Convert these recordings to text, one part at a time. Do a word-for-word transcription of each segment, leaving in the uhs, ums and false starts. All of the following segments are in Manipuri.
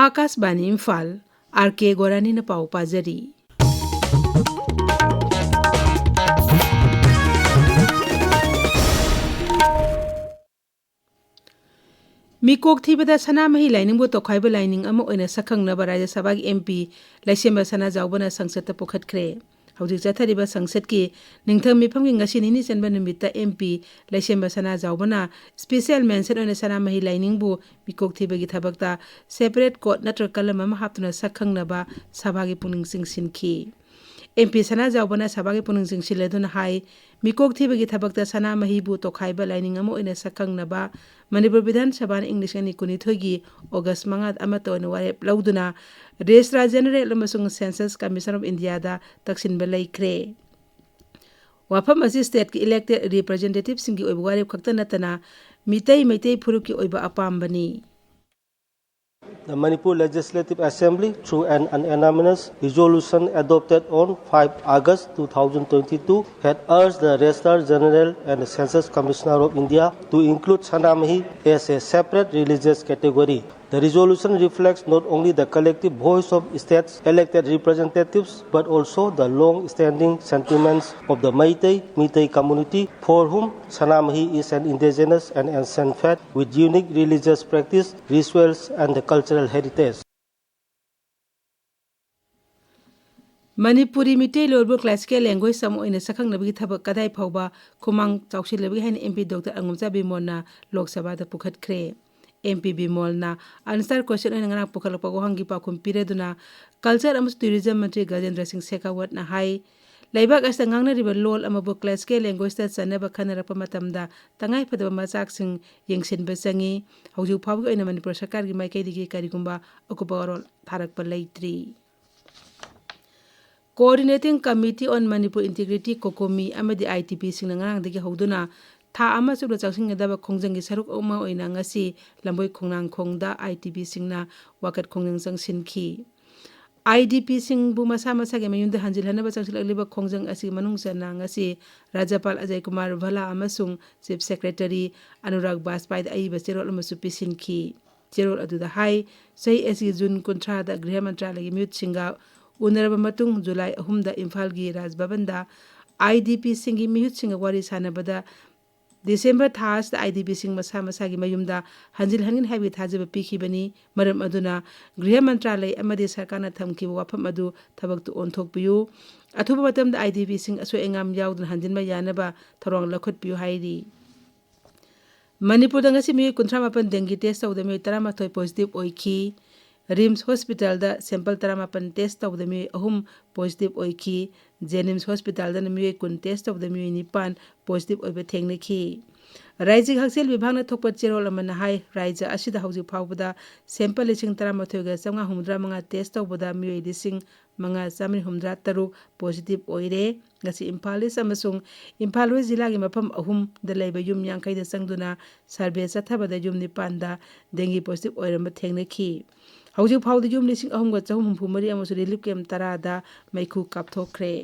ꯑꯥꯀꯥꯁꯕꯥꯅꯤ ꯏꯝꯐꯥꯜ, ꯑꯥꯔ ꯀꯦ ꯒꯣꯔꯥꯅꯤꯅ ꯄꯥꯎ ꯄꯥꯖꯔꯤ꯫ ꯃꯤꯀꯣꯛ ꯊꯤꯕꯗ ꯁꯅꯥꯃꯍꯤ ꯂꯥꯏꯅꯤꯡꯕꯨ ꯇꯣꯈꯥꯏꯕ ꯂꯥꯏꯅꯤꯡ ꯑꯃ ꯑꯣꯏꯅ ꯁꯛꯈꯪꯅꯕ ꯔꯥꯖ꯭ꯌ ꯁꯚꯥꯒꯤ ꯑꯦꯝ ꯄꯤ ꯂꯩꯁꯦꯝꯕ ꯁꯅꯥꯖꯥꯎꯕꯅ ꯁꯪꯁꯠꯇ ꯄꯨꯈꯠꯈ꯭ꯔꯦ꯫ ꯍꯧꯖꯤꯛ ꯆꯠꯊꯔꯤꯕ ꯁꯪꯁꯠꯀꯤ ꯅꯤꯡꯊꯝ ꯃꯤꯐꯝꯒꯤ ꯉꯁꯤ ꯅꯤꯅꯤ ꯆꯟꯕ ꯅꯨꯃꯤꯠꯇ ꯑꯦꯝ ꯄꯤ ꯂꯩꯁꯦꯝꯕ ꯁꯅꯥꯖꯥꯎꯕꯅ special mention ꯑꯣꯏꯅ ꯁꯅꯥꯃꯍꯤ ꯂꯥꯏꯅꯤꯡꯕꯨ ꯃꯤꯀꯣꯛ ꯊꯤꯕꯒꯤ ꯊꯕꯛꯇ separate coat ꯅꯠꯇ꯭ꯔꯒ ꯀꯂꯝ ꯑꯃ ꯍꯥꯞꯇꯨꯅ ꯁꯛꯈꯪꯅꯕ ꯁꯚꯥꯒꯤ ꯄꯨꯛꯅꯤꯡ ꯆꯤꯡꯁꯤꯟꯈꯤ꯫ ꯑꯦꯝ ꯄꯤ ꯁꯅꯥꯖꯥꯎꯕꯅ ꯁꯚꯥꯒꯤ ꯄꯨꯛꯅꯤꯡ ꯆꯤꯡꯁꯤꯜꯂꯗꯨꯅ ꯍꯥꯏ, ꯃꯤꯀꯣꯛ ꯊꯤꯕꯒꯤ ꯊꯕꯛꯇ ꯁꯅꯥꯃꯍꯤꯕꯨ ꯇꯣꯈꯥꯏꯕ ꯂꯥꯏꯅꯤꯡ ꯑꯃ ꯑꯣꯏꯅ ꯁꯛꯈꯪꯅꯕ ꯃꯅꯤꯄꯨꯔ ꯕꯤꯙꯥꯟ ꯁꯚꯥꯅ ꯏꯪ ꯂꯤꯁꯤꯡ ꯑꯅꯤ ꯀꯨꯟꯅꯤꯊꯣꯏꯒꯤ ꯑꯣꯒꯁ ꯃꯉꯥ ꯑꯃꯠꯇ ꯑꯣꯏꯅ ꯋꯥꯔꯦꯞ ꯂꯧꯗꯨꯅ Registrar General ꯑꯃꯁꯨꯡ Census Commissioner of Indiaꯗ ꯇꯛꯁꯤꯟꯕ ꯂꯩꯈ꯭ꯔꯦ꯫ ꯋꯥꯐꯝ ꯑꯁꯤ stateꯀꯤ elected representativeꯁꯤꯡꯒꯤ ꯑꯣꯏꯕ ꯋꯥꯔꯦꯞ ꯈꯛꯇ ꯅꯠꯇꯅ ꯃꯤꯇꯩ ꯃꯩꯇꯩ ꯐꯨꯔꯨꯞꯀꯤ ꯑꯣꯏꯕ ꯑꯄꯥꯝꯕꯅꯤ꯫ The Manipur Legislative Assembly, through an unanimous resolution adopted on five August two thousand twenty-two, had urged the Registrar General and the Census Commissioner of India to include Sanamahi as a separate religious category. The resolution reflects not only the collective voice of states' elected representatives, but also the long-standing sentiments of the Meitei, Meitei community, for whom Sanamahi is an indigenous and ancient faith with unique religious practice, rituals, and the cultural heritage. Manipuri ꯃꯤꯇꯩꯂꯣꯟꯕꯨ classical language ꯑꯃ ꯑꯣꯏꯅ ꯁꯛꯈꯪꯅꯕꯒꯤ ꯊꯕꯛ ꯀꯗꯥꯏ ꯐꯥꯎꯕ ꯈꯨꯃꯥꯡ ꯆꯥꯎꯁꯤꯜꯂꯕꯒꯦ ꯍꯥꯏꯅ ꯑꯦꯝ ꯄꯤ ꯗꯣꯛꯇꯔ ꯑꯉꯣꯝꯆꯥ ꯕꯤꯃꯣꯜꯅ ꯂꯣꯛ ꯁꯚꯥꯗ ꯄꯨꯈꯠꯈ꯭ꯔꯦ꯫ ꯑꯦꯝ ꯄꯤ ꯕꯤꯃꯣꯜꯅ unanswered question ꯑꯣꯏꯅ ꯉꯔꯥꯡ ꯄꯨꯈꯠꯂꯛꯄ ꯋꯥꯍꯪꯒꯤ ꯄꯥꯎꯈꯨꯝ ꯄꯤꯔꯗꯨꯅ Culture ꯑꯃꯁꯨꯡ Tourism ꯃꯟꯇ꯭ꯔꯤ ꯒꯖꯦꯟꯗ꯭ꯔ ꯁꯤꯡ ꯁꯦꯈꯥꯋꯠꯅ ꯍꯥꯏ, ꯂꯩꯕꯥꯛ ꯑꯁꯤꯗ ꯉꯥꯡꯅꯔꯤꯕ ꯂꯣꯜ ꯑꯃꯕꯨ classical languageꯇ ꯆꯟꯅꯕ ꯈꯟꯅꯔꯛꯄ ꯃꯇꯝꯗ ꯇꯉꯥꯏꯐꯗꯕ ꯃꯆꯥꯛꯁꯤꯡ ꯌꯦꯡꯁꯤꯟꯕ ꯆꯪꯏ꯫ ꯍꯧꯖꯤꯛ ꯐꯥꯎꯕꯒꯤ ꯑꯣꯏꯅ ꯃꯅꯤꯄꯨꯔ ꯁꯔꯀꯥꯔꯒꯤ ꯃꯥꯏꯀꯩꯗꯒꯤ ꯀꯔꯤꯒꯨꯝꯕ ꯑꯀꯨꯞꯄ ꯋꯥꯔꯣꯜ ꯊꯥꯔꯛꯄ ꯂꯩꯇ꯭ꯔꯤ꯫ Coordinating Committee on Manipur Integrity, COCOMI, ꯑꯃꯗꯤ ꯑꯥꯏ ꯇꯤ ꯄꯤꯁꯤꯡꯅ ꯉꯔꯥꯡꯗꯒꯤ ꯍꯧꯗꯨꯅ ꯊꯥ ꯑꯃ ꯆꯨꯞꯅ ꯆꯪꯁꯤꯟꯒꯗꯕ ꯈꯣꯡꯖꯪꯒꯤ ꯁꯔꯨꯛ ꯑꯃ ꯑꯣꯏꯅ ꯉꯁꯤ ꯂꯝꯕꯣꯏ ꯈꯣꯡꯅꯥꯡꯈꯣꯡꯗ ꯑꯥꯏ ꯇꯤ ꯄꯤꯁꯤꯡꯅ ꯋꯥꯀꯠ ꯈꯣꯡꯖꯪ ꯆꯪꯁꯤꯟꯈꯤ꯫ ꯑꯥꯏ ꯗꯤ ꯄꯤꯁꯤꯡꯕꯨ ꯃꯁꯥ ꯃꯁꯥꯒꯤ ꯃꯌꯨꯝꯗ ꯍꯟꯖꯤꯜꯍꯟꯅꯕ ꯆꯪꯁꯤꯜꯂꯛꯂꯤꯕ ꯈꯣꯡꯖꯪ ꯑꯁꯤꯒꯤ ꯃꯅꯨꯡ ꯆꯟꯅ ꯉꯁꯤ ꯔꯥꯖ꯭ꯌꯄꯥꯜ ꯑꯖꯌ ꯀꯨꯃꯥꯔ ꯚꯜꯂꯥ ꯑꯃꯁꯨꯡ Chief Secretary ꯑꯅꯨꯔꯥꯒ ꯕꯥꯖꯄꯥꯏꯗ ꯑꯏꯕ ꯆꯦꯔꯣꯜ ꯑꯃꯁꯨ ꯄꯤꯁꯤꯟꯈꯤ꯫ ꯆꯦꯔꯣꯜ ꯑꯗꯨꯗ ꯍꯥꯏ, ꯆꯍꯤ ꯑꯁꯤꯒꯤ ꯖꯨꯟ ꯀꯨꯟꯊ꯭ꯔꯥꯗ ꯒ꯭ꯔꯤꯍ ꯃꯟꯇ꯭ꯔꯥꯂꯌꯒꯤ ꯃꯤꯍꯨꯠꯁꯤꯡꯒ ꯎꯅꯔꯕ ꯃꯇꯨꯡ, ꯖꯨꯂꯥꯏ ꯑꯍꯨꯝꯗ ꯏꯝꯐꯥꯜꯒꯤ ꯔꯥꯖ ꯚꯕꯟꯗ IDPꯁꯤꯡꯒꯤ ꯃꯤꯍꯨꯠꯁꯤꯡꯒ ꯋꯥꯔꯤ ꯁꯥꯟꯅꯕꯗ ꯗꯤꯁꯦꯝꯕꯔ ꯊꯥ ꯑꯁꯤꯗ IDPꯁꯤꯡ ꯃꯁꯥ ꯃꯁꯥꯒꯤ ꯃꯌꯨꯝꯗ ꯍꯟꯖꯤꯜꯍꯟꯒꯅꯤ ꯍꯥꯏꯕꯒꯤ ꯊꯥꯖꯕ ꯄꯤꯈꯤꯕꯅꯤ꯫ ꯃꯔꯝ ꯑꯗꯨꯅ ꯒ꯭ꯔꯤꯍ ꯃꯟꯇ꯭ꯔꯥꯂꯌ ꯑꯃꯗꯤ ꯁꯔꯀꯥꯔꯅ ꯊꯝꯈꯤꯕ ꯋꯥꯐꯝ ꯑꯗꯨ ꯊꯕꯛꯇ ꯑꯣꯟꯊꯣꯛꯄꯤꯌꯨ꯫ ꯑꯊꯨꯕ ꯃꯇꯝꯗ IDPꯁꯤꯡ ꯑꯁꯣꯏ ꯑꯉꯥꯝ ꯌꯥꯎꯗꯅ ꯍꯟꯖꯤꯟꯕ ꯌꯥꯅꯕ ꯊꯧꯔꯥꯡ ꯂꯧꯈꯠꯄꯤꯌꯨ ꯍꯥꯏꯔꯤ꯫ ꯃꯅꯤꯄꯨꯔꯗ ꯉꯁꯤ ꯃꯤꯑꯣꯏ ꯀꯨꯟꯊ꯭ꯔꯥ ꯃꯥꯄꯟ ꯗꯦꯡꯒꯤ ꯇꯦꯁ ꯇꯧꯕꯗ ꯃꯤꯑꯣꯏ ꯇꯔꯥꯃꯥꯊꯣꯏ ꯄꯣꯖꯤꯇꯤꯚ ꯑꯣꯏꯈꯤ꯫ ꯔꯤꯝꯁ ꯍꯣꯁꯄꯤꯇꯥꯜꯗ ꯁꯦꯝꯄꯜ ꯇꯔꯥꯃꯥꯄꯟ ꯇꯦꯁ ꯇꯧꯕꯗ ꯃꯤꯑꯣꯏ ꯑꯍꯨꯝ ꯄꯣꯖꯤꯇꯤꯚ ꯑꯣꯏꯈꯤ꯫ ꯖꯦꯅꯤꯝꯁ ꯍꯣꯁꯄꯤꯇꯥꯜꯗꯅ ꯃꯤꯑꯣꯏ ꯀꯨꯟ ꯇꯦꯁ ꯇꯧꯕꯗ ꯃꯤꯑꯣꯏ ꯅꯤꯄꯥꯟ ꯄꯣꯖꯤꯇꯤꯚ ꯑꯣꯏꯕ ꯊꯦꯡꯅꯈꯤ꯫ ꯔꯥꯏꯖꯤꯛ ꯍꯛꯁꯦꯜ ꯚꯤꯚꯥꯒꯅ ꯊꯣꯛꯄ ꯆꯦꯔꯣꯜ ꯑꯃꯅ ꯍꯥꯏ, ꯔꯥꯏꯖ꯭ꯌ ꯑꯁꯤꯗ ꯍꯧꯖꯤꯛ ꯐꯥꯎꯕꯗ ꯁꯦꯝꯄꯜ ꯂꯤꯁꯤꯡ ꯇꯔꯥꯃꯥꯊꯣꯏꯒ ꯆꯥꯝꯃꯉꯥ ꯍꯨꯝꯐꯨꯇꯔꯥ ꯃꯉꯥ ꯇꯦꯁ ꯇꯧꯕꯗ ꯃꯤꯑꯣꯏ ꯂꯤꯁꯤꯡ ꯃꯉꯥ ꯆꯥꯝꯃꯔꯤ ꯍꯨꯝꯐꯨꯇꯔꯥ ꯇꯔꯨꯛ ꯄꯣꯖꯤꯇꯤꯚ ꯑꯣꯏꯔꯦ꯫ ꯉꯁꯤ ꯏꯝꯐꯥꯜ ꯏꯁ ꯑꯃꯁꯨꯡ ꯏꯝꯐꯥꯜ ꯋꯦꯁ ꯖꯤꯂꯥꯒꯤ ꯃꯐꯝ ꯑꯍꯨꯝꯗ ꯂꯩꯕ ꯌꯨꯝ ꯌꯥꯡꯈꯩꯗ ꯆꯪꯗꯨꯅ ꯁꯔꯚꯦ ꯆꯠꯊꯕꯗ ꯌꯨꯝ ꯅꯤꯄꯥꯟꯗ ꯗꯦꯡꯒꯤ ꯄꯣꯖꯤꯇꯤꯚ ꯑꯣꯏꯔꯝꯕ ꯊꯦꯡꯅꯈꯤ꯫ ꯍꯧꯖꯤꯛ ꯐꯥꯎꯕꯗ ꯌꯨꯝ ꯂꯤꯁꯤꯡ ꯑꯍꯨꯝꯒ ꯆꯍꯨꯝ ꯍꯨꯝꯐꯨ ꯃꯔꯤ ꯑꯃꯁꯨꯡ ꯔꯤꯂꯤꯐ ꯀꯦꯝꯞ ꯇꯔꯥꯗ ꯃꯩꯈꯨ ꯀꯥꯞꯊꯣꯛꯈ꯭ꯔꯦ꯫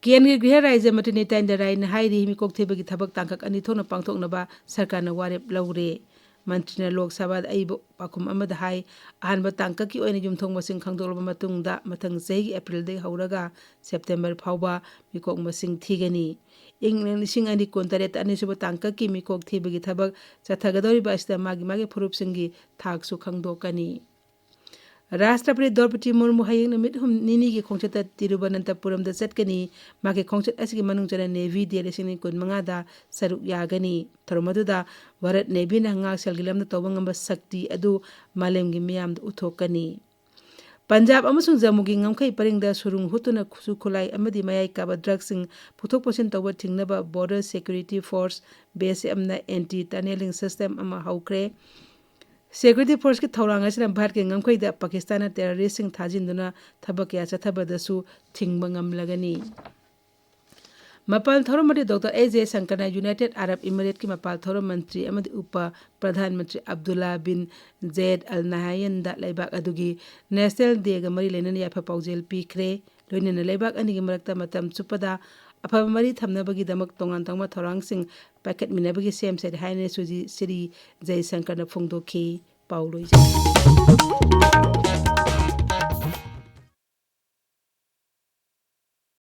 ꯀꯦꯟꯗ꯭ꯔꯒꯤ ꯒ꯭ꯔꯤꯍ ꯔꯥꯖ꯭ꯌ ꯃꯟꯇ꯭ꯔꯤ ꯅꯤꯇ꯭ꯌꯥꯅꯟꯗ ꯔꯥꯏꯅ ꯍꯥꯏꯔꯤ, ꯃꯤꯀꯣꯛ ꯊꯤꯕꯒꯤ ꯊꯕꯛ ꯇꯥꯡꯀꯛ ꯑꯅꯤ ꯊꯣꯛꯅ ꯄꯥꯡꯊꯣꯛꯅꯕ ꯁꯔꯀꯥꯔꯅ ꯋꯥꯔꯦꯞ ꯂꯧꯔꯦ꯫ ꯃꯟꯇ꯭ꯔꯤꯅ ꯂꯣꯛ ꯁꯚꯥꯗ ꯑꯏꯕ ꯄꯥꯎꯈꯨꯝ ꯑꯃꯗ ꯍꯥꯏ, ꯑꯍꯥꯟꯕ ꯇꯥꯡꯀꯛꯀꯤ ꯑꯣꯏꯅ ꯌꯨꯝꯊꯣꯡ ꯃꯁꯤꯡ ꯈꯪꯗꯣꯛꯂꯕ ꯃꯇꯨꯡꯗ ꯃꯊꯪ ꯆꯍꯤꯒꯤ ꯑꯦꯄ꯭ꯔꯤꯜꯗꯒꯤ ꯍꯧꯔꯒ ꯁꯦꯞꯇꯦꯝꯕꯔ ꯐꯥꯎꯕ ꯃꯤꯀꯣꯛ ꯃꯁꯤꯡ ꯊꯤꯒꯅꯤ꯫ ꯏꯪ ꯂꯤꯁꯤꯡ ꯑꯅꯤ ꯀꯨꯟꯇꯔꯦꯠꯇ ꯑꯅꯤꯁꯨꯕ ꯇꯥꯡꯀꯛꯀꯤ ꯃꯤꯀꯣꯛ ꯊꯤꯕꯒꯤ ꯊꯕꯛ ꯆꯠꯊꯒꯗꯧꯔꯤꯕ ꯑꯁꯤꯗ ꯃꯥꯒꯤ ꯃꯥꯒꯤ ꯐꯨꯔꯨꯞꯁꯤꯡꯒꯤ ꯊꯥꯛꯁꯨ ꯈꯪꯗꯣꯛꯀꯅꯤ꯫ ꯔꯥꯁꯇ꯭ꯔꯄꯇꯤ ꯗ꯭ꯔꯧꯄꯗꯤ ꯃꯨꯔꯃꯨ ꯍꯌꯦꯡ ꯅꯨꯃꯤꯠ ꯍꯨꯝ-, ꯅꯤꯅꯤꯒꯤ ꯈꯣꯡꯆꯠꯇ ꯇꯤꯔꯨꯕꯅꯟꯇꯄꯨꯔꯝꯗ ꯆꯠꯀꯅꯤ꯫ ꯃꯍꯥꯛꯀꯤ ꯈꯣꯡꯆꯠ ꯑꯁꯤꯒꯤ ꯃꯅꯨꯡ ꯆꯟꯅ ꯅꯦꯚꯤ ꯗꯦ ꯂꯤꯁꯤꯡ ꯑꯅꯤ ꯀꯨꯟꯃꯉꯥꯗ ꯁꯔꯨꯛ ꯌꯥꯒꯅꯤ꯫ ꯊꯧꯔꯝ ꯑꯗꯨꯗ ꯚꯥꯔꯠ ꯅꯦꯚꯤꯅ ꯉꯥꯛꯁꯦꯜꯒꯤ ꯂꯝꯗ ꯇꯧꯕ ꯉꯝꯕ ꯁꯛꯇꯤ ꯑꯗꯨ ꯃꯥꯂꯦꯝꯒꯤ ꯃꯤꯌꯥꯝꯗ ꯎꯠꯊꯣꯛꯀꯅꯤ꯫ ꯄꯟꯖꯥꯕ ꯑꯃꯁꯨꯡ ꯖꯝꯃꯨꯒꯤ ꯉꯝꯈꯩ ꯄꯔꯤꯡꯗ ꯁꯨꯔꯨꯡ ꯍꯨꯠꯇꯨꯅ ꯈꯨꯠꯁꯨ ꯈꯨꯠꯂꯥꯏ ꯑꯃꯗꯤ ꯃꯌꯥꯏ ꯀꯥꯕ ꯗ꯭ꯔꯒꯁꯤꯡ ꯄꯨꯊꯣꯛ ꯄꯨꯁꯤꯟ ꯇꯧꯕ ꯊꯤꯡꯅꯕ Border Security Force, BSFꯅ anti tunneling system ꯑꯃ ꯍꯧꯈ꯭ꯔꯦ꯫ Security Forceꯀꯤ ꯊꯧꯔꯥꯡ ꯑꯁꯤꯅ ꯚꯥꯔꯠꯀꯤ ꯉꯝꯈꯩꯗ ꯄꯥꯀꯤꯁꯇꯥꯟꯅ terroristꯁꯤꯡ ꯊꯥꯖꯤꯟꯗꯨꯅ ꯊꯕꯛ ꯀꯌꯥ ꯆꯠꯊꯕꯗꯁꯨ ꯊꯤꯡꯕ ꯉꯝꯂꯒꯅꯤ꯫ ꯃꯄꯥꯟ ꯊꯧꯔꯝ ꯃꯟꯇ꯭ꯔꯤ ꯗꯣꯛꯇꯔ ꯑꯦꯁ ꯖꯌꯁꯪꯀꯔꯅ United Arab Emirateꯀꯤ ꯃꯄꯥꯟ ꯊꯧꯔꯝ ꯃꯟꯇ꯭ꯔꯤ ꯑꯃꯗꯤ ꯎꯄ ꯄ꯭ꯔꯙꯥꯟ ꯃꯟꯇ꯭ꯔꯤ ꯑꯕꯗꯨꯜꯂꯥ ꯕꯤꯟ ꯖꯌꯦꯗ ꯑꯜ ꯅꯍꯌꯟꯗ ꯂꯩꯕꯥꯛ ꯑꯗꯨꯒꯤ National Dayꯒ ꯃꯔꯤ ꯂꯩꯅꯅ ꯌꯥꯏꯐ ꯄꯥꯎꯖꯦꯜ ꯄꯤꯈ꯭ꯔꯦ꯫ ꯂꯣꯏꯅꯅ ꯂꯩꯕꯥꯛ ꯑꯅꯤꯒꯤ ꯃꯔꯛꯇ ꯃꯇꯝ ꯆꯨꯞꯄꯗ ꯑꯐꯕ ꯃꯔꯤ ꯊꯝꯅꯕꯒꯤꯗꯃꯛ ꯇꯣꯉꯥꯟ ꯇꯣꯉꯥꯟꯕ ꯊꯧꯔꯥꯡꯁꯤꯡ ꯄꯥꯏꯈꯠꯃꯤꯟꯅꯕꯒꯤ ꯁꯦꯝ ꯁꯥꯔꯤ ꯍꯥꯏꯅ ꯁꯨꯖꯤ-, ꯁ꯭ꯔꯤ ꯖꯌꯁꯪꯀꯔꯅ ꯐꯣꯡꯗꯣꯛꯈꯤ꯫ ꯄꯥꯎ ꯂꯣꯏꯖꯔꯦ꯫